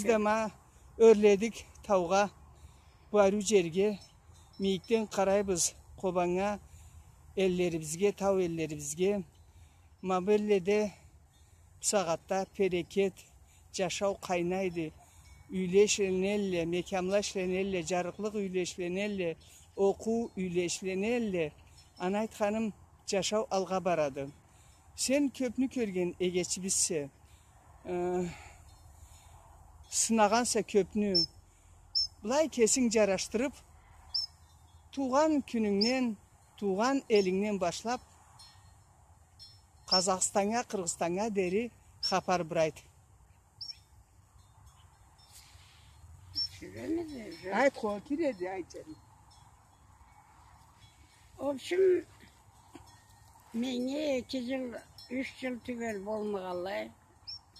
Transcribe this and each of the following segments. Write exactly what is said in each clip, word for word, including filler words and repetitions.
Биз да ма ёрледик таугъа, бу ариу джерге, мийикден къарайбыз Къобаннга, эллерибизге, тау эллерибизге. Ма бу элледе бусагъатда берекет, джашау къайнайды. Юйле ишленелле, мекямла ишленелле, джарыкълыкъ юйле ишленелле, окъуу юйле ишленелле. Аны айтханым, джашау алгъа барады. Сен кёбню кёрген эгечибизсе, э, сынагъанса кёбню. Былай кесинг джарашдырып, туугъан кюнюнгден, туугъан элингден башлап, Къазахстаннга, Къыргъызстаннга дери хапар бир айт. Сюремиди, жо- Айт, хо, киреди, айт, джаным. В общем, меннге эки джыл, юч джыл тюгел болмагъанлай,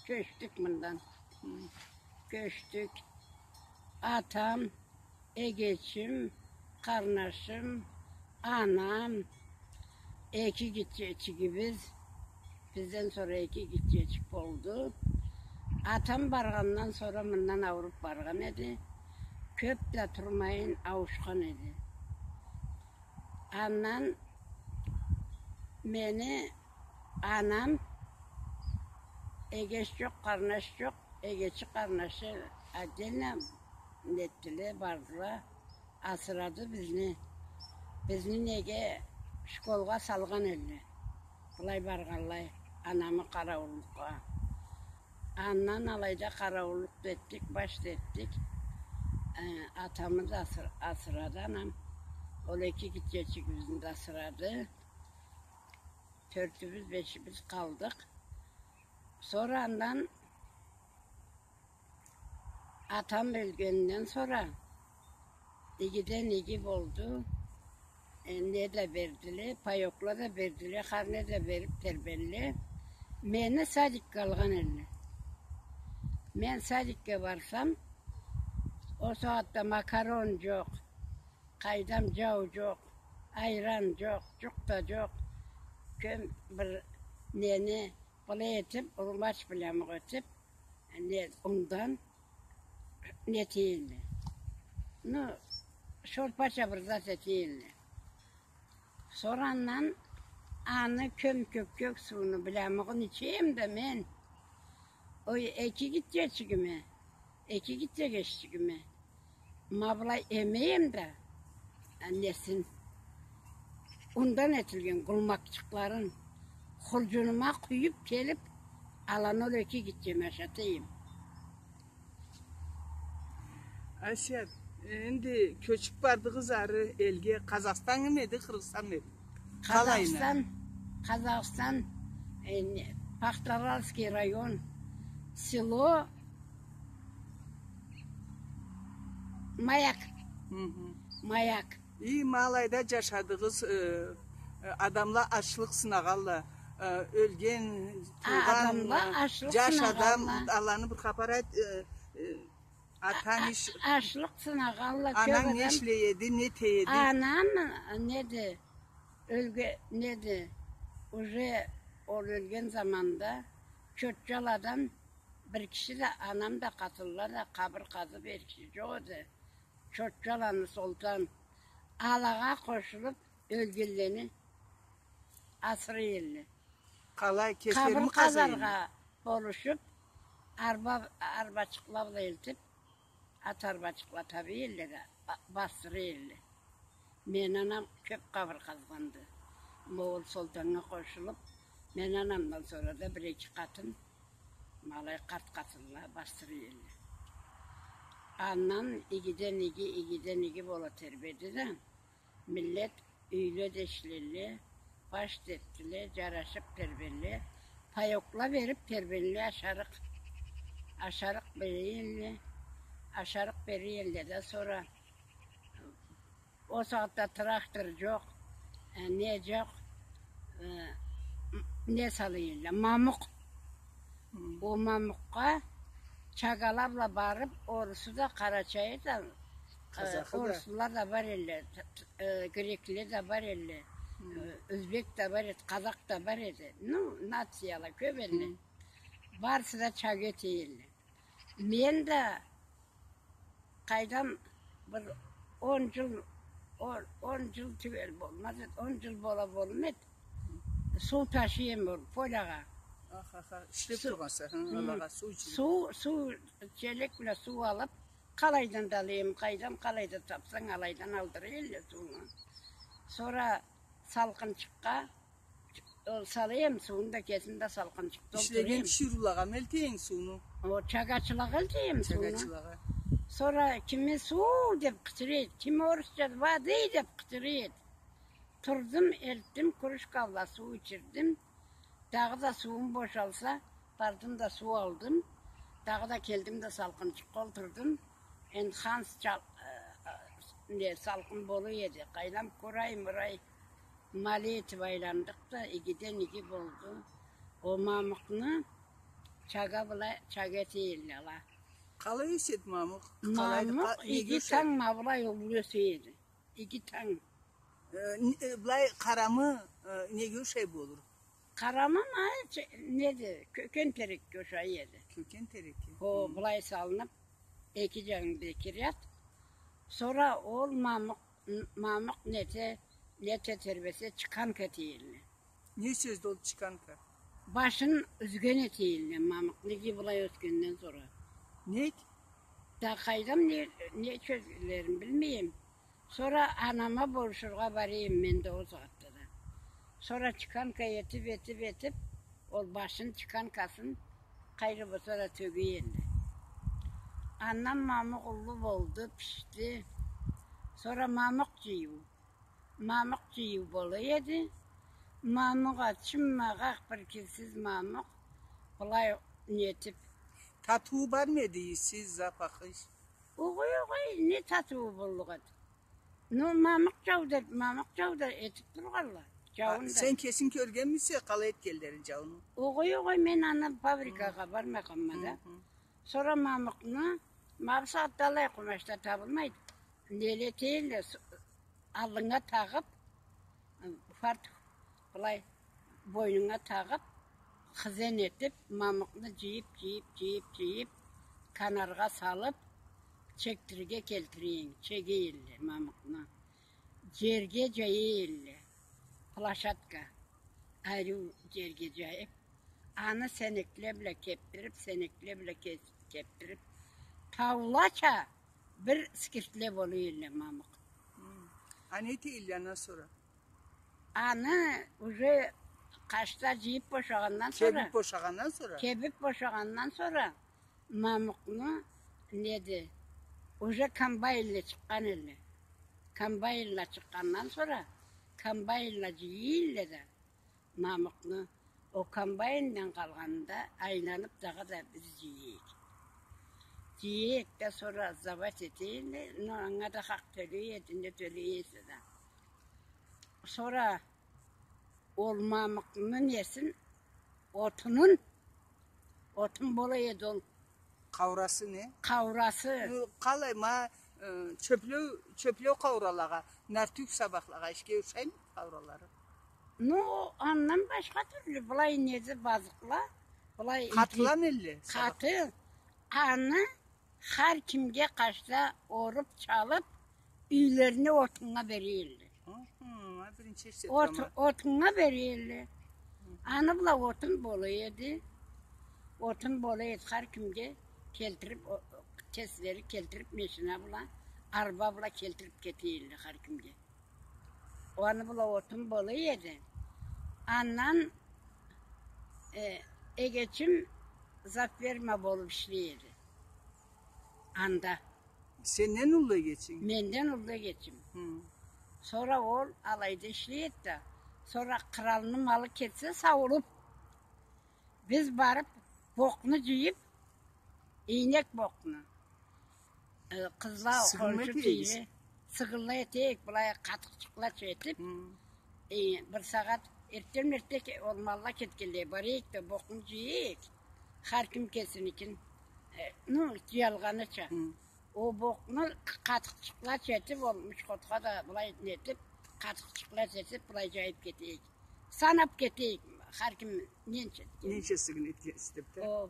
кёчдюк мындан. Кёчдюк. Атам, эгечим, къарнашым, анам, эки гитчечигибиз, бизден сора эки гитчечик болду. Атам баргъандан сора мындан ауруп баргъан эди. Кёп да турмайын ауушхан эди. Андан мени анам, эгеч джокъ, къарнаш джокъ, эгечи, къарнашы отдельно нетдиле, бардыла, асырады бизни. Бизни неге школгъа салгъан элле. Былай баргъанлай, анамы къараууллукъгъа. Андан алайда къараууллукъ да этдик, баш да этдик. Э, атамы да асыр-, асырады анам. Ол эки гитчечигибизни да асырады. Тёртюбюз, бешибиз къалдыкъ. Сора андан атам ёлгенинден сора игиден иги болду. Э, не да бердиле, паёкла да бердиле, хар не да берип тербедиле. Мени садикге алгъан элле. Мен садикге барсам, ол сагъатда макарон джокъ, къайдам, джау джокъ, айран джокъ, джукъ да джокъ. Кём бир нени былай этип, урмач бла амукъ этип, не, ундан нете элле. Ну, шорпача бир зат эте элле. Сора андан аны кём кёккек сууну бла амугъун ичейим да мен, ой, эки гитчечигиме, эки гитчегечигиме. Ма былай эмейим да, а, несин, ундан этилген къулмакъчыкъларын хурджунума къуюп келип, аланы ол эки гитчеме ашатайым. Асият, энди кёчюп бардыгъыз ары элге, Къазахстанмы эди, Къыргъызстанмы эди? Къалайына? Къазахстан, Къазахстан, э, не, Пахтаральский район, село Маяк. Хы-хы. Маяк. И, ма алайда джашадыгъыз, э, э, адамла ачлыкъ сынагъанла, э, ёлген, а, туугъан, адамла, э, ачлыкъ джаш адам, сынагъанла. Аланы бир хапар айт, э, э, атанг, а, иш-, а, ачлыкъ сынагъанла, кёп адам. Ананг не ишлей эди, не этей эди? Анам, э, неди, ёлге-, неди, уже ол ёлген заманда Чотчаладан бир киши да, анам да, къатынла да, къабыр къазып бер киши джокъ эди. Чотчаланы Солтан алагъа къошулуп, ёлгенлени асырай элле. Къалай, кеслерими къазай элле? Къабыр къазаргъа болушуп, арба, арбачыкъла бла элтип, ат арбачыкъла табий элле да, ба-, басдырай элле. Мени анам кёп къабыр къазгъанды. Ма ол Солтаннга къошулуп, мени анамдан сора да бир-эки къатын, ма алай къарт къатынла басдырай элле. Андан игиден иги, игиден иги бола тербеди да, миллет юйле да ишлелле, баш да этдиле, джарашып тербелле, паёкла берип тербелле, ашарыкъ, ашарыкъ бере элле, ашарыкъ бере элле да, сора ол сагъатда трактор джокъ, э, не джокъ, э, м-, не салай элле, мамукъ. Хы. Ол мамукъгъа чагала бла барып, орусу да, къарачайы да, э, орусла да бар элле, т-, т-, э, грекле да бар элле, хы, э, узбек да бар эди, къазакъ да бар эди. Ну, нацияла кёп элле. Хы. Барысы да чага эте элле. Мен да къайдам, бир он джыл, он, он джыл тюгел болмаз эди, он джыл бола болмаз эди. Суу ташыйма ол полагъа. Аха, аха, ишлеп тургъанса, хы, алагъа суу ичип. Суу, суу, челек бла суу алып, къалайдан да алайым, къайдам, къалайда тапсанг, алайдан алдыра элле сууну. Сора салкъынчыкъгъа, ол салайым сууну да, кесим да салкъынчыкъда олтурайым. Ишлеген тиширыулагъамы элтейим сууну? О, чагачылагъа элтейим сууну. Чагачылагъа. Сора кими суу деп къычыра эди, кими орусча воды деп къычыра эди. Турдум, элтдим, кружка бла суу ичирдим. Дагъыда суум бошалса, бардым да суу алдым. Дагъыда келдим да салкъынчыкъгъа олтурдум. Энди ханс чал-, э, э, не, салкъын болур эди. Къайдам, къурай-мурай, мале этип айландыкъ да, игиден иги болду. Ол мамукъну чага бла, чага эте элле ала. Къалай ёсе эди мамукъ? Къалай, мамукъ къа-, неге иги ошай? Танг ма былай уллу ёсе эди. Иги танг. Э, н-, э, былай къарамы, э, неге ошай болур? Къарамы ма, че-, неди, кёкен терекге ошай эди. Кёкен терекге. О, былай салынып, эки джанында эки ряд. Сора ол мамукъ, н-, мамукъ нете, нете тербесе, чыканка эте элле. Не сёздю ол чыканка? Башын юзген эте элле мамукъ, неге былай ёсгенден сора. Нек? Да къайдам, не, не сёзлерин билмейме. Сора анама болушургъа барайым мен да ол сагъатда да. Сора чыканка этип, этип, этип, ол башын, чыканкасын къайры болса да тёге элле. Андан мамукъ уллу болду, бишди. Сора мамукъ джыйыу. Мамукъ джыйыу бола эди. Мамукъ а чыммакъ бир кирсиз мамукъ, былай нетип. Татыуу бармы эди, ийиси, запахы? Огъай, огъай, не татыуу боллукъ эди? Ну, мамукъ джау деп, мамукъ джау да этип тургъанла. А, джауун да. Сен кесинг кёргенмисе, къалай этгенлерин джауну? Огъай, огъай, мен аны фабрикагъа бармагъанма да. Хы-хы. Сора мамукъну, ма бусагъатда алай къумачла табылмайды. Неле этелле, с-, аллынга тагъып, фартух, былай, бойнунга тагъып, хызен этип, мамукъну джыйып, джыйып, джыйып, джыйып, канаргъа салып, чекдирирге келтире эдинг, чеге элле мамукъну. Джерге джая элле, площадка, ариу джерге джайып, аны сенекле бла кепдирип, сенекле бла кес-, кепдирип, таулача бир скиртле болур элле мамукъ. Хы. А не эте элле андан сора? Аны уже къачда джыйып бошагъандан сора. Кебип бошагъандан сора? Кебип бошагъандан сора мамукъну, неди, уже комбайнле чыкъгъан элле. Комбайнла чыкъгъандан сора, комбайнла джыйыйла да мамукъну, ол комбайндан къалгъанын да айланып дагъыда биз джыйыйыкъ. Джыйыйыкъ да сора сдавать этейик, но анга да хакъ тёлей эди, не тёлей эсе да. Сора ол мамукъну несин, отунун, отун бола эди ол. Къаурасы не? Къаурасы. Ну, къалай, ма, э, чёплеу, чёплеу къауралагъа, нартюх сабахлагъа, ишге ушаймы къауралары? Ну, андан башха тюрлю, былай неди, базыкъла, былай иги. Къатыламы элле сабах? Къаты. Аны хар кимге къачда оруп, чалып, юйлерине отуннга бере элле. Хы-хы, а, биринчи эшитеме. Оту-, отуннга бере элле. Хы. Аны бла отун бола эди. Отун бола эди, хар кимге келтирип, о-, кеслери келтирип, машина бла, арба бла келтирип кете элле хар кимге. Аны бла отун бола эди. Андан, э, эгечим завферма болуп ишлей эди. Анда. Сенден уллу эгечинг? Менден уллу эгечим. Хы. Сора ол алайда ишлей эди да, сора къыралны малы кетсе сауулуп, биз барып, бокъну джыйып, ийнек бокъну, э, къызла, сыгылла хоншу этейик, тийле, сыгылла этейик, былай къатыкъчыкълача этип, хы, э, бир сагъат эртден-эртден ол малла кетгенлей, барайыкъ да, бокъну джыйайыкъ, хар ким кесиникин, э, ну, джыялгъаныча. Хы. Ол бокъну къатыкъчыкълача этип, ол мушкотха да былай нетип, къатыкъчыкълача этип, былай джайып кетейик. Санап кетейик, хар ким ненча этген. Ненча сыгын этген, истеп да. О,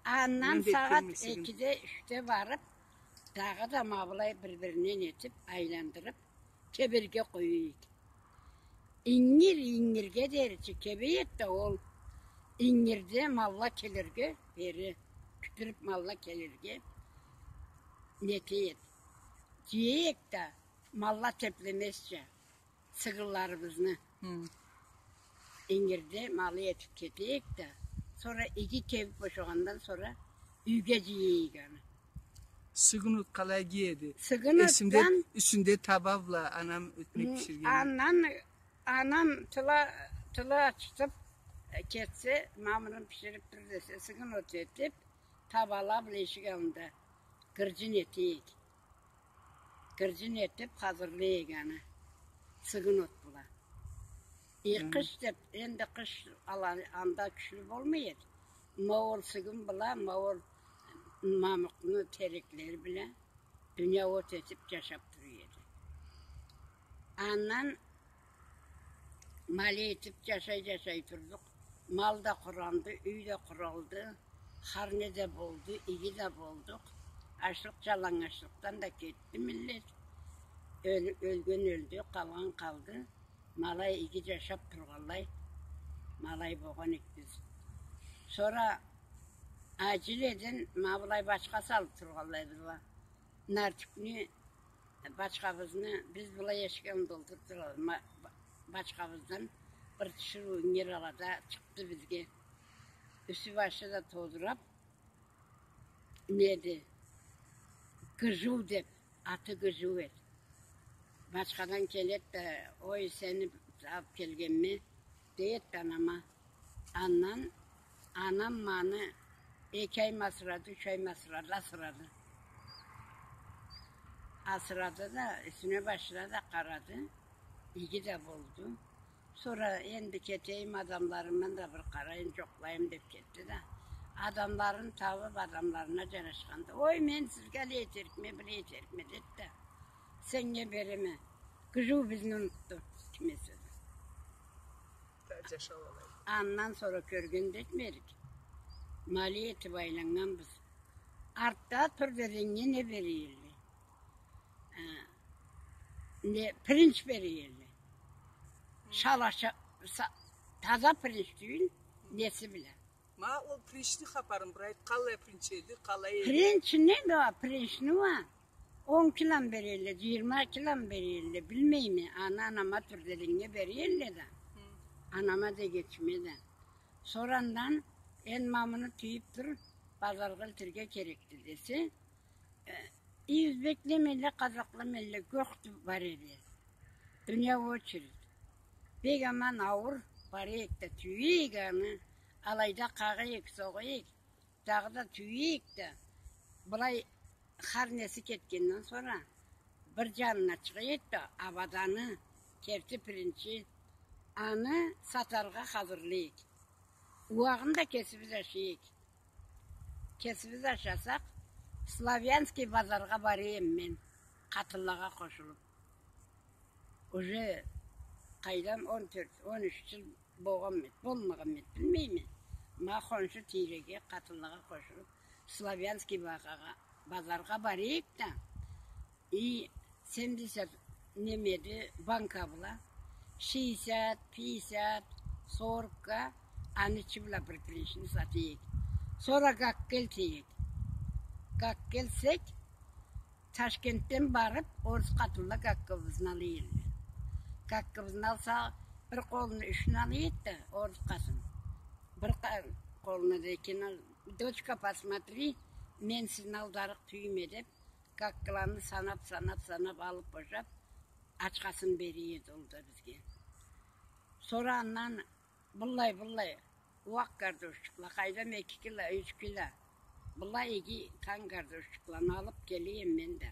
Андан сагъат экиде, ючде барып, дагъыда ма былай бир-биринден этип, айландырып, кеберге къоя эдик. Ингир, ингирге дери чи кебе эди да, ол ингирде малла келирге, бери кюдюрюп малла келирге нете эди. Джыя эдик да, малла теплемезча сыгынларыбызны. Ингирде малы этип кете эдик да, сора иги кебип бошагъандан сора юйге джыя эдик аны. Сыгын от къалай иги эди. Сыгын отдан юсюнде таба бла анам ётмек биширген. Андан анам тыла, тыла ачытып, э, кетсе, мамырын биширип тур десе, сыгын от этип, табала бла эшик аллында гырджын эте эдик. Гырджын этип хазырлай эдик аны. Сыгын от бла. Э, къыш деп, энди къыш ала-, анда кючлю болмай эди. Ма ол сыгын бла, ма ол мамукъну тереклери бла дуния от этип джашап тура эди. Андан ма алай этип джашай-джашай турдукъ. Мал да къуралды, юй да къуралды. Хар не да болду, иги да болдукъ. Ачлыкъ-джалангачлыкъдан да кетди миллет. Ёл-, ёлген ёлдю, къалгъан къалды. Ма алай иги джашап тургъанлай, ма алай болгъан эдик биз. Сора аджил эден ма былай бачха салып тургъанлай бизге. Нартюхню бачхабызны, биз былай эшик аллында олтуруп тургъанлай, ма-, ба-, бачхабыздан бир тиширыу ингир алада чыкъды бизге. Юсю-башы да тозурап, неди, Гыжыу деп, аты Гыжыу эди. Бачхадан келеди да, ой, сени алып келгенме, дейди анама. Андан анам ма аны эки ай ма асырады, юч ай ма асырады, асырады. Асырады да, юсюне башына да къарады. Иги да болду. Сора энди кетейим, адамларымы да бир къарайым, джокълайым деп кетди да. Адамларын табып, адамларына джарашханда, ой, мен сизге алай этерикме, былай этерикме, деди да. Сеннге береме. Гыжыу бизни унутду, ким эсе да. Андан сора кёрген да этмедик. Ма алай этип айланнганбыз. Артда тур дегеннге не бере эдиле? Э, не, пиринч бере эдиле. Шалаша, са-, таза пиринч тюйюл, неси бла. Ма ол пиринчни хапарын бир айт, къалай пиринч эди, къалай эди? Пиринч не да, пиринчни уа он кило бере эдиле, джыйырма кило бере эдиле, билмейме. Аны анама тур дегеннге бере эдиле да. Анама да кечме да. Сора андан, энди ма муну тюйюп тур, базаргъа элтирге керекди десе, э, и юзбекле менле, къазакъла менле, кёкдю бар эди. Дуния очередь. Бек аман ауур бар эдик да, тюе эдик аны, алайда къагъа эдик, согъа эдик, дагъыда тюе эдик да, былай хар неси кетгенден сора бир джанына чыгъа эдик да, абаданы, керти пиринчи, аны сатаргъа хазырлай эдик. Ууагъын да кесибиз ашай эдик. Кесибиз ашасакъ, Славянский базаргъа бара эдим мен, къатынлагъа къошулуп. Уже къайдам, он тёрт, он юч джыл болгъанмы эди, болмагъанмы эди, билмейме. Ма хоншу тийреге, къатынлагъа къошулуп, Славянский базаргъа, базаргъа бара эдик да, и семьдесят немеди, банка бла, шестьдесят, пятьдесят, сорокка, аны ичи бла бир пиринчни сата эдик. Сора гакка элте эдик. Гакка элтсек, Ташкентден барып, орус къатынла гаккабызны ала эдиле. Гаккабызны алса, бир къолуна ючню ала эди да, орус къатын. Бир къа-, къолуна да экини ал-, дочка, посмотри, мен сизни алдарыкъ тюйюлме деп, гаккаланы санап, санап, санап, алып бошап, ачхасын бере эди ол да бизге. Сора андан быллай, быллай, ууакъ картошчукъла, къайдам, эки кило, юч кило. Быллай иги танъ картошчукъланы алып келе эдим мен да.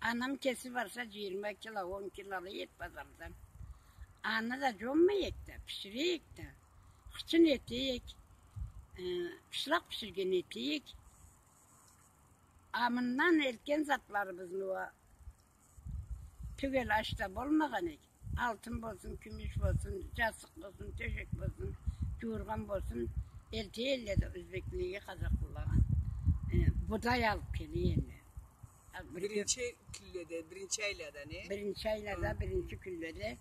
Анам кеси барса, джыйырма кило, он кило ала эди базардан. Аны да джоммай эдик да, бишире эдик да. Хычын эте эдик, э, бышлакъ биширген эте эдик. А мындан элтген затларыбызны уа тюгел ачда болмагъан эдик. Алтын болсун, кюмюш болсун, джастыкъ болсун, тёшек болсун, джууургъан болсун, элте эдиле да, юзбеклеге, къазакълагъа. Будай алып келе эди. А, бир Биринчи кюнледе, биринчи айлада, не? Биринчи айлада, Хы. биринчи кюнледе.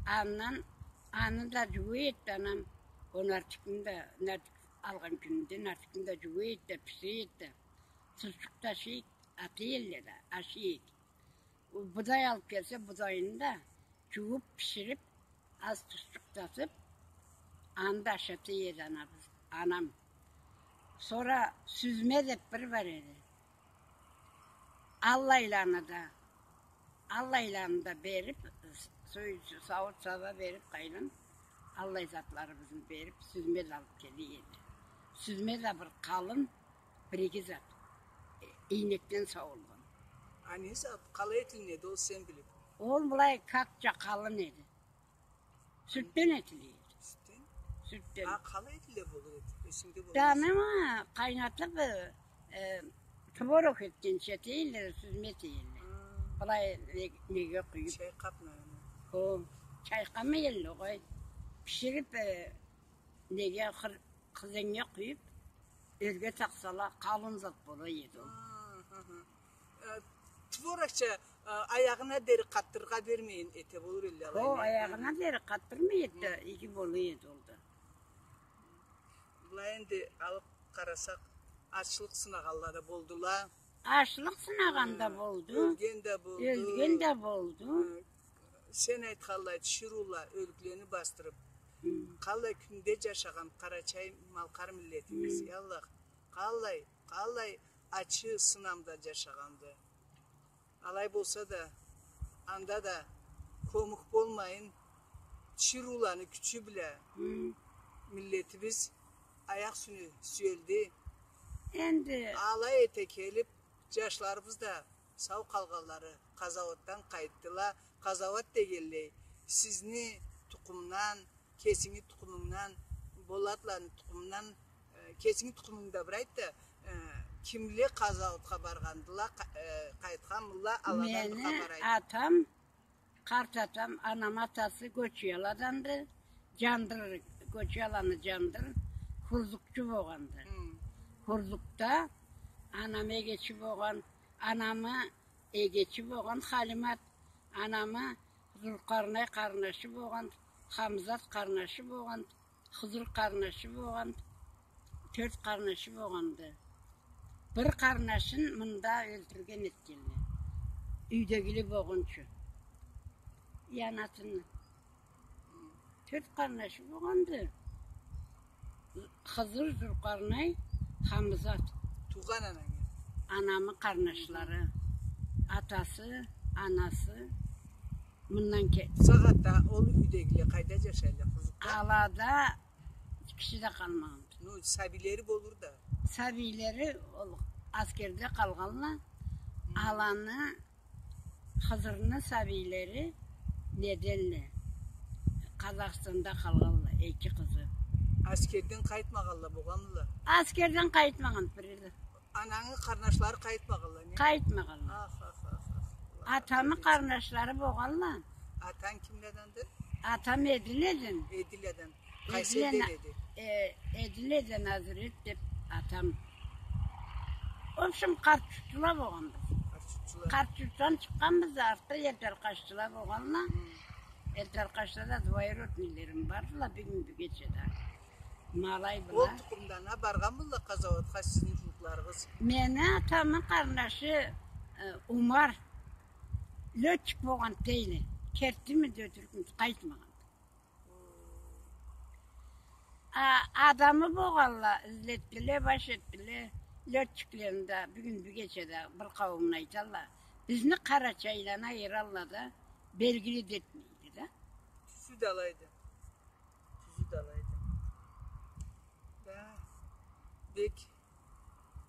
Андан, аны да джууа эди анам. Ол нартюхню да, нартюх алгъан кюнюнде нартюхню да джууа эди да, пишире эди да. Тузчукъ да ашай эди, ата элле да, ашай эди. Ол будай алып келсе, будайны да джууп, биширип, аз тузчукъ да атып, аны да ашата эди анабыз, анам. Сора сюзме деп бир бар эди. Аллайланы да, аллайланы да берип, сой-, сауут-саба берип, къайным, аллай затларыбызны берип, сюзме да алып келе эди. Сюзме да бир къалын, бир иги зат. Э, ийнекден сауулгъан. А не зат, къалай этилинеди ол, сен билип? Ол былай катча къалын эди. Сютден этиле эди. Сютден? Сютден. А, къалай этиле болур эди? Эсингде болмаса. Дана ма, къайнатып, э, э, творог этгенча эте элле, сюзме эте элле. Хы. Былай не-, неге къуюп. Чайкъап, наверное. Хо, чайкъамай элле огъай. Биширип, э, неге хыр-, Къызеннге къуюп, ёрге такъсала, къалын зат бола эди ол. Хы, хы, хы. Э, творогча, э, аягъына дери къатдырыргъа бермейин эте болур элле алай. Хо, не? Аягъына дери къатдырмай эди да, Хы. иги бола эди ол да. Былай энди алып къарасакъ, ачлыкъ сынагъанла да болдула. Ачлыкъ сынагъан да Э, болду. Ёлген да болду. Ёлген да болду. Э, сен айтханлай, тиширыула ёлюклени басдырып, Хы. къаллай кюнде джашагъан къарачай-малкъар миллетибиз, Хы. я Аллах, къаллай, къаллай ачы сынамда джашагъанды. Алай болса да, анда да кёмюк болмайын, тиширыуланы кючю бла Хы. миллетибиз аякъ юсюне сюелди. Энди алай эте келип, джашларыбыз да сау къалгъанлары къазауатдан къайтдыла. Къазауат дегенлей, сизни тукъумдан, кесинги тукъумунгдан, Болатланы тукъумундан, э, кесинги тукъумунгда бир айт да, э, кимле къазауатха баргъандыла, къа-, э, къайтханмыла, аладан бир хабар айт. Мени атам Къарт атам, анам атасы Гочуяладанды. Джандыр, Гочуяланы Джандыр, хурзукчу болгъанды. Хм. Хурзукда анам эгечи болгъан, анамы эгечи болгъан Халимат, анамы Зулкъарнай къарнашы болгъан, Хамзат къарнашы болгъан, Хызыр къарнашы болгъан, тёрт къарнашы болгъанды. Бир къарнашын мында ёлтюрген этгенле. Юйдегили болгъунчу. Янатыны. Тёрт къарнашы болгъанды. Хызыр, Зулкъарнай, Хамзат. Туугъан ананг? Анамы къарнашлары. Атасы, анасы. Мындан ке- Сагъатда ол юйдегиле къайда джашайла, Хурзукда? Алада киши да къалмагъанды. Ну, сабийлери болур да. Сабийлери ол аскерде къалгъанла. Хм. Аланы, Хызырны сабийлери неденле, Къазахстанда къалгъанла, эки къызы. Аскерден къайтмагъанла болгъанмыла? Аскерден къайтмагъан бири да. Анангы къарнашлары къайтмагъанла, не? Къайтмагъанла. Ах, ах, ах, ах. Атамы къарнашлары болгъанла. Атанг кимледенди? Атам Эдиледен. Эдиледен. Къайсы элден эди? Э, Эдиледен Азрет деп атам. В общем, Къарт-Джуртчула болгъанбыз. Къарт-Джуртчула. Къарт-Джуртдан чыкъгъанбыз да, артда Эртаркъаччыла болгъанла. Хм. Эртаркъачда да двоюродныйлерим бардыла, бюгюн-бюгече да. Ма алай была. Ол тукъумдан а баргъанмыла къазауатха сизни джууукъларыгъыз? Мени атамы къарнашы, э, Умар, лётчик болгъан дейле. Кертими да, ётюрюкмю, къайтмагъан. А, адамы болгъанла, излетдиле, баш этдиле, лётчиклени да, бюгюн-бюгече да бир къауумну айталла. Бизни къарачайланы айыралла да, белгили да этмейди да. Тюзю да алайды. Тюзю да алайды. Да, бек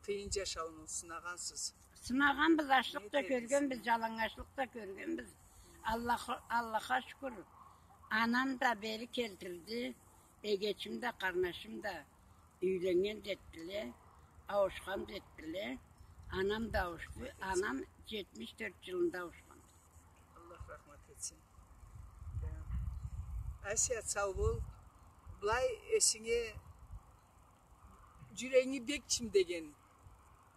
къыйын джашауну сынагъансыз. Сынагъанбыз, ачлыкъ да кёргенбиз, джалангачлыкъ да кёргенбиз. Аллах, Аллахха шукур. Анам да бери келтирди, эгечим да, къарнашым да юйленнген да этдиле, ауушхан да этдиле. Анам да ауушду, анам джетмиш тёрт джылында ауушхан. Аллах рахмат этсин. Асият, сау бол. Былай эсинге джюрегинги бек чимдеген,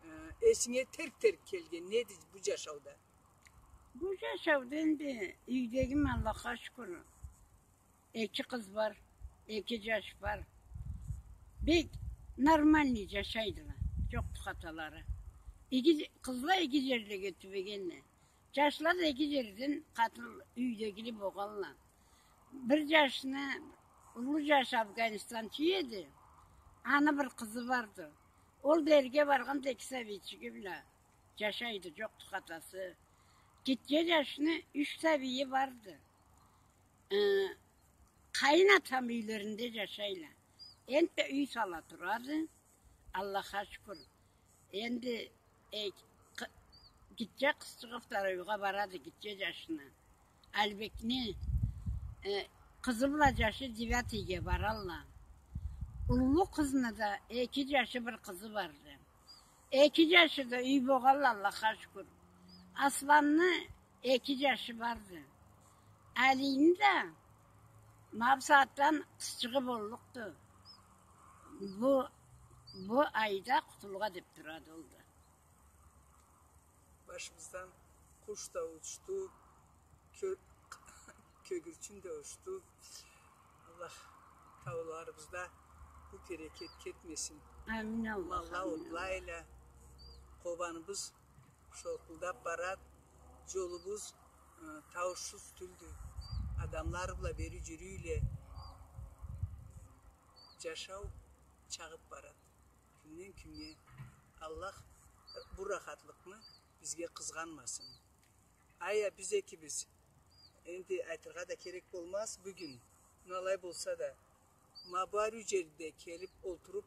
э, Э, эсинге терк-терк келген неди бу жашауда? Бу жашауда энди юйдегим, Аллахха шукур, эки къыз бар, эки жаш бар. Бек нормальный жашайдыла, жокъду хаталары. Иги, къызла иги жерлеге тюбегенле. Жашла да эки жерден къатын юйдегили болгъанла. Бир жашны, уллу жаш афганистанчы эди, аны бир къызы барды. Ол да эрге баргъанда эки сабийчиги бла жашайды, жокъду хатасы. Гитче жашны юч сабийи барды. Э, къайын атам юйлеринде жашайла. Энтда юй сала турады, Аллахха шукур. Энди, э, къы-, гитче къызчыгъы второйгъа барады, гитче жашына. Албекни, э, къызы бла жашы девятыйге баралла. Уллу къызны да эки жашы, бир къызы барды. Эки жашы да юй болгъалла, Аллахха шукур. Асланны эки жашы барды. Алийни да ма бусагъатдан къызчыгъы боллукъду. Бу, бу айда къутулгъа деп турады ол да. Башыбыздан къуш да учду, кё-, кёгюрчюн да учду. Аллах тауларыбызда бу керекет кетмесин. Амин, Аллах, амин, Аллах. Малла отлайла, Къобаныбыз шолкъулдап барад, жолубуз, э, таушсуз тюлдю. Адамла бла бери жюрюйле. Жашау чагъып барад. Кюнден кюннге Аллах бу рахатлыкъны бизге къызгъанмасын. Ая, биз экибиз. Энди айтыргъа да керек болмаз бюгюн. Но алай болса да, ма бу ариу жерде келип олтуруп,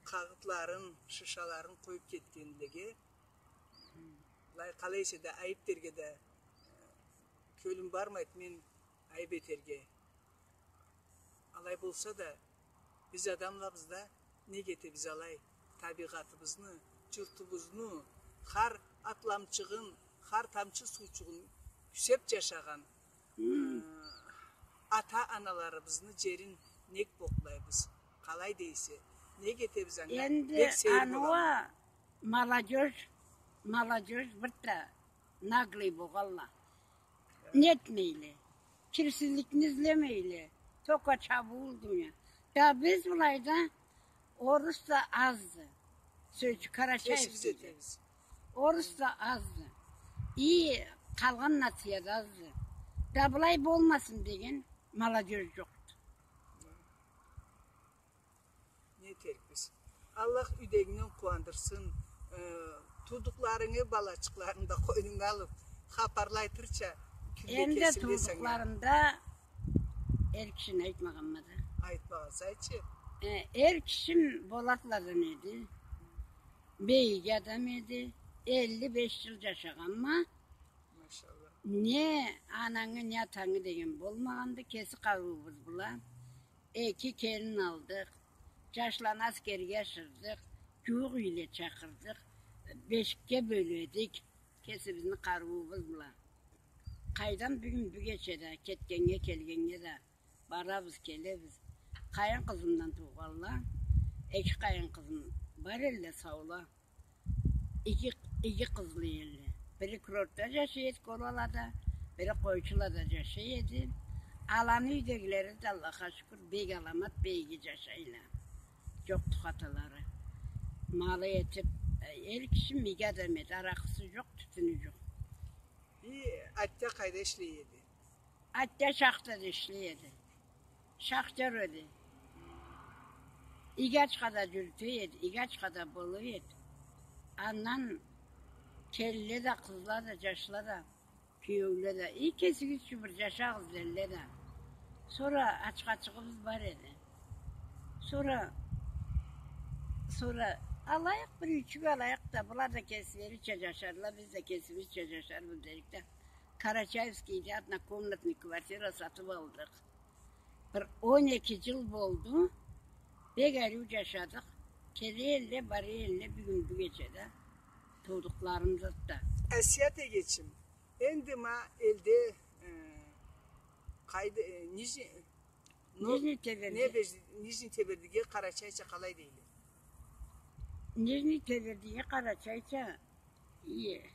къагъытларын, шышаларын къоюп кетгенлеге, былай, къалай эсе да, айып этерге да, э, кёлюм бармайды мен айып этерге. Алай болса да, биз адамлабыз да, нек этебиз алай? Табигъатыбызны, журтубузну, хар атламчыгъын, хар тамчы суучугъун кюсеп жашагъан, э, ата-аналарыбызны жерин нек бокълайбыз? Къалай дейсе, нек этебиз анга? Энди нек сейир боламыз? Анау молодёжь, молодёжь бир да наглый болгъалла. Нетмейле. Кирсизликни излемейле. Только чабыуул дуния. Да биз былайда орус да азды. Сёзчю карачаевский. Орус да азды. И къалгъан нация да азды. Да былай болмасын деген молодёжь жокъду. Не этерикбиз? Аллах юйдегингден къууандырсын. Э, туудукъларынгы балачыкъларынгы да къойнунга алып, хапарла айтырча, кюнде кесинг да санга. Энди туудукъларымда эр кишини айтмагъанма да. Айтмагъанса айтчы. Э, эр кишим Болатладан эди. Бек иги адам эди. Элли беш жыл жашагъанма. Машалла. Не анангы, не атангы деген болмагъанды, кеси къарыуубуз бла. Эки келин алдыкъ, жашланы аскерге ашырдыкъ, жууукъ юйле чакъырдыкъ, бешикге бёледик кесибизни къарыуубуз бла. Къайдан бюгюн бюгече да, кетгеннге, келгеннге да, барабыз, келебиз. Къайын къызымдан туугъалла, эки къайын къызым бар элле, саула. Иги, иги къызлы элле. Бири курортда жашай эди, Колалада, бири Къойчулада жашай эди. Аланы юйдегилери да, Аллахха шукур, бек аламат, бек иги жашайла. Жокъду хаталары. Малы этип, эр кишим иги адам эди, аракъысы жокъ, тютюню жокъ. И атя къайда ишлей эди? Атя шахтада ишлей эди. Шахтёр эди. Иги ачха да жюрюте эди, иги ачха да бола эди. Андан келинле да, къызла да, жашла да, киеуле да. И кесигиз ючюн бир жашагъыз, дейле да. Сора ачхачыгъыбыз бар эди. Сора, сора алайыкъ, бир юйчюк алайыкъ да, была да кеслерича жашарла, биз да кесибизча жашарбыз дедик да. Карачаевскийде однокомнатный квартира сатып алдыкъ. Бир он эки жыл болду. Бек ариу жашадыкъ. Келе элле, бара элле, бюгюн бюгече да туудукъларымыз да. Асият эгечим, энди ма элде, э, къайда, э, Нижний, но, Нижний Теберди. Не бе-, Нижний Тебердиге къарачайча къалай дейле? Нижний Тебердиге, Къарачайча, ие.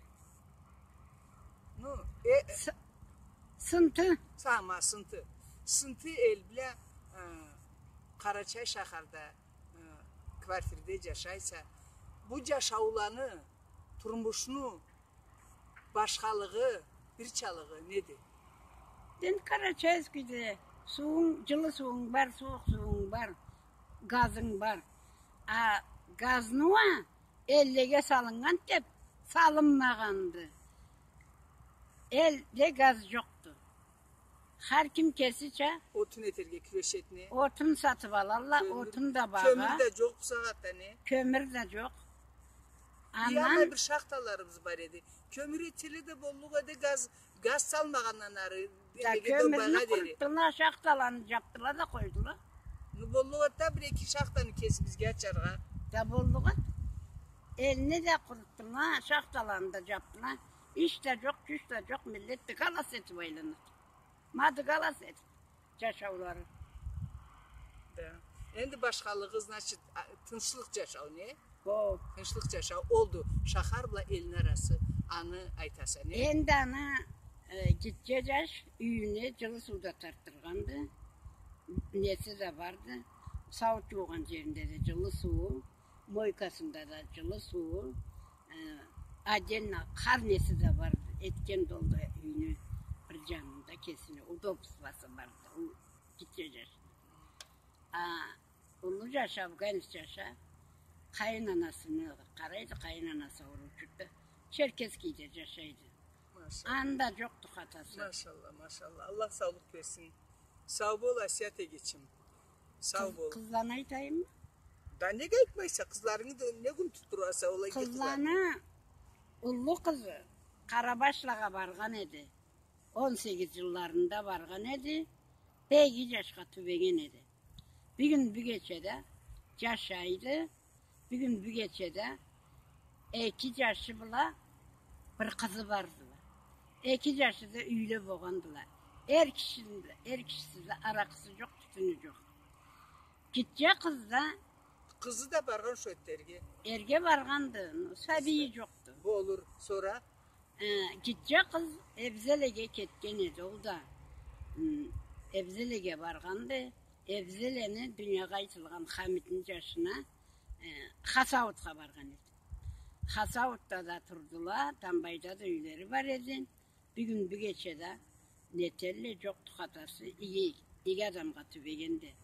Ну, э, С-, Сынты. Сама Сынты. Сынты эл бла, э, Къарачай шахарда, э, квартирде джашайса, бу джашауланы, турмушну башхалыгъы, бирчалыгъы неди? Энди Карачаевскийде суунг, джылы суунг бар, сууукъ суунг бар, газынг бар. А газны уа эллеге салыннган деп салынмагъанды. Элде газ джокъду. Хар ким кесича. Отун этерге кюрешеди, не? Отун сатып алалла, кёмюр, отун да багъа. Кёмюр да джокъ бусагъатда, не? Кёмюр да джокъ. Андан бир шахталарыбыз бар эди. Кёмюр этселе да боллукъ эди, газ, газ салмагъандан ары. Да, кёмюрню къурутдула, шахталаны джапдыла да къойдула. Ну, боллукъ эди да, бир-эки шахтаны кесибизге ачаргъа. Да боллукъ эди. Элни да къурутдула, шахталаны да джапдыла. Иш да джокъ, кюч да джокъ, миллет да дыгалас этип айланады. Ма дыгалас этип джашаулары. Да. Энди башхалыгъы, значит, а, тынчлыкъ джашау, не? Хо. Тынчлыкъ джашау олду. Шахар бла элни арасы, аны айтаса, не? Энди аны, э, гитче джаш юйюне джылы суу да тартдыргъанды. Неси да барды. Сауут джуугъан джеринде да джылы сууу. Мойкасында да джылы сууу, э, отдельно хар неси да бар, этгенди ол да юйню бир джанында кесине, удобствосу барды, ол гитче джаш. А уллу джаш, афганец джаш, къайын анасына къарайды, къайын анасы ауруучуду да, Черкесскийде джашайды. Машалла. Анда джокъду хатасы. Машалла, машалла. Аллах саулукъ берсин. Сау бол, Асият эгечим. Сау бол. Къыз-, къызланы айтайыммы? Да неге айтмайса, къызларынгы да не кюн тутдураса, олай къызланы? Уллу къызы Къарабашлагъа баргъан эди. Он сегиз джылларында баргъан эди. Эки джашха тюбеген эди. Бюгюн бюгече да джашайды. Бюгюн бюгече да эки джашы бла бир къызы бардыла. Эки джашы да юйле болгъандыла. Эр кишини да, эр кишиси да, аракъысы джокъ, тютюню джокъ. Гитче къыз да. Къызы да баргъан шо эрге. Эрге баргъанды, но сабийи джокъду. Болур, сора? Э, гитче къыз Эбзелеге кетген эди, ол да. М, Эбзелеге баргъанды. Эбзелени дуниягъа айтылгъан Хамитни джашына, э, Хасауутха баргъан эди. Хасауутда да турдула, Тамбайда да юйлери бар эди. Бюгюн бюгече да нетелле, джокъду хатасы, иги, иги адамгъа тюбегенди.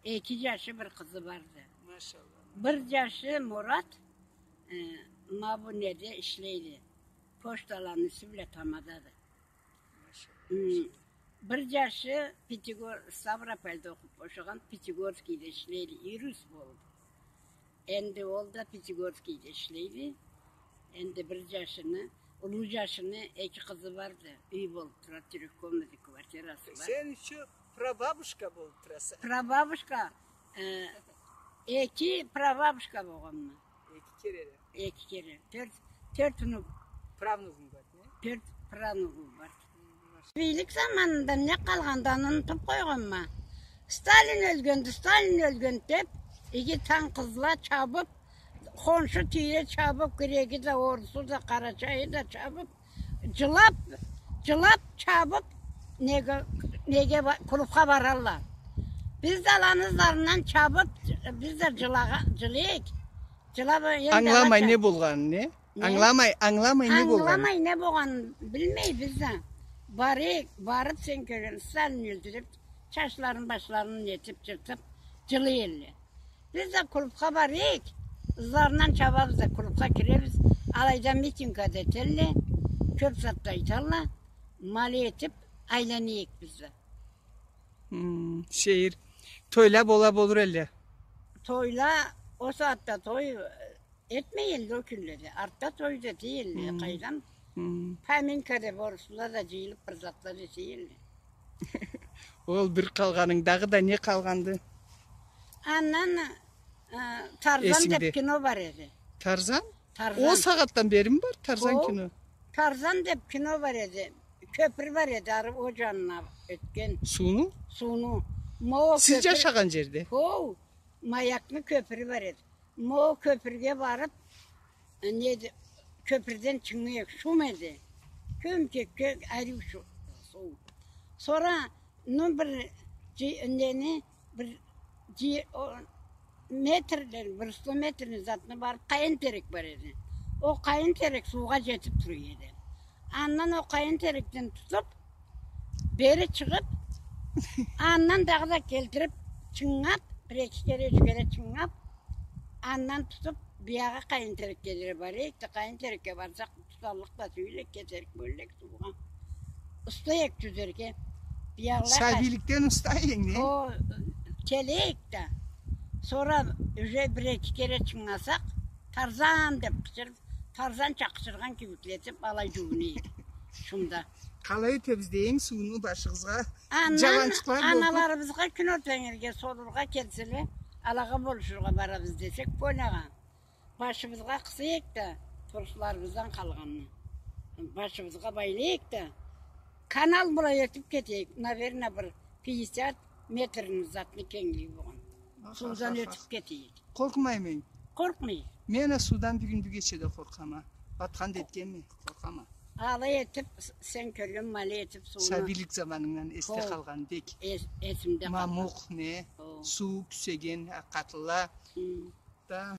Эки джашы, бир къызы барды. Машалла. Бир джашы Мурат, э, ма бу неде ишлейди. Почталаны юсю бла тамадады. Машалла, машалла. М, бир джашы Пятигор-, Ставропольда окъуп бошагъан, Пятигорскийде ишлейди, юрист болуп. Энди ол да Пятигорскийде ишлейди. Энди бир джашыны, уллу джашыны эки къызы барды. Юй болуп турады, трёхкомнатный квартирасы бар. Сен ещё прабабушка болуп тураса. Прабабушка, э, эки прабабушка болгъанма. Эки кере да. Эки кере. Тёрт, тёрт внук. Правнугунг бар, не? Тёрт правнугум бар. Сабийлик заманымда не къалгъанды, аны унутуп къойгъанма. Сталин ёлгенди, Сталин ёлгенди деп, иги танкъ къызла чабып, хоншу тийре чабып, греги да, орусу да, къарачайы да чабып, джылап, джылап, чабып, неге, неге ба-, клубха баралла. Биз да аланы ызларындан чабып, биз да джылагъа-, джылайыкъ. Джылап, энди... Ангыламай ала чаб-, не болгъанын, не? Не? Ангыламай, ангыламай не болгъанын. Ангыламай не болгъанын билмейбиз да. Барайыкъ, барып сен кёрген, Сталин ёлдю деп, чачларын, башларын нетип, джыртып, джылай элле. Биз да клубха барайыкъ, ызларындан чабабыз да, клубха киребиз, алайда митинг да этелле, кёп зат да айталла, ма алай этип айланайыкъ биз да. Хм, шейир. Тойла бола болур элле. Тойла, ол сагъатда той, э, этмей элле ол кюнледе. Артда той да этей элле, къайдам. Хм. Поминка деп орусла да джыйылып бир затла да этей элле. Ол бир къалгъанынг, дагъыда не къалгъанды? Андан, э, Тарзан деп кино бар эди. Тарзан? Тарзан. Ол сагъатдан берими бар Тарзан кино? Тарзан деп кино бар эди. Кёпюр бар эди, ары ол джанына ётген. Сууну? Сууну. Сиз джашагъан джерде? Хо, Маякны кёпюрю бар эди. Мо кёпюрге барып, неди, кёпюрден чыгъыйыкъ, шум эди. Кём-кёк, кёк, ариу шу-, суу. Сора, ну, бир жи-, нени, бир жи-, о, метрле, бир сто метрни затны барып, къайын терек бар эди. О къайын терек суугъа жетип тура эди. Андан о къайын терекден тутуп, бери чыгъып, андан дагъыда келтирип, чынгап, бир эки кере, юч кере чынгап, андан тутуп, биягъы къайын терекге дери барайыкъ да, къайын терекге барсакъ, туталлыкъ да тюйюл эк, кетерик бёллек суугъа. Уста эк тюзерге. Биягъылай къач-. Сабийликден уста эдинг, не? О, келейик да. Сора уже бир эки кере чынгасакъ, Тарзан деп къычырып, Тарзанча къычыргъан кибиклетип, алай жууна эдик шумда. Къалай этебиз дейим, сууну башыбызгъа, андан жаланчыкълар болуп. Аналарыбызгъа кюн ортангерге сорургъа келселе, алагъа болушургъа барабыз десек, поняла. Башыбызгъа къысайыкъ да, тросларыбыздан къалгъанны. Башыбызгъа байлайыкъ да, канал былай этип кетейик, наверно, бир пятьдесят метрни затны кенглиги болгъан. Аха, суудан, аха, аха, ётюп кетейик. Къоркъмаймы? Къоркъмай. Мен а суудан бюгюн-бюгече да къоркъама. Батхан да этгенме, къоркъама. Алай этип, с-, сен кёрген ма алай этип сууну. Сабийлик заманынгдан эсде къалгъан бек. Эс-, эсимде къалгъан. Мамукъ, не? О. Суу кюсеген, а, къатынла. Хы. Да.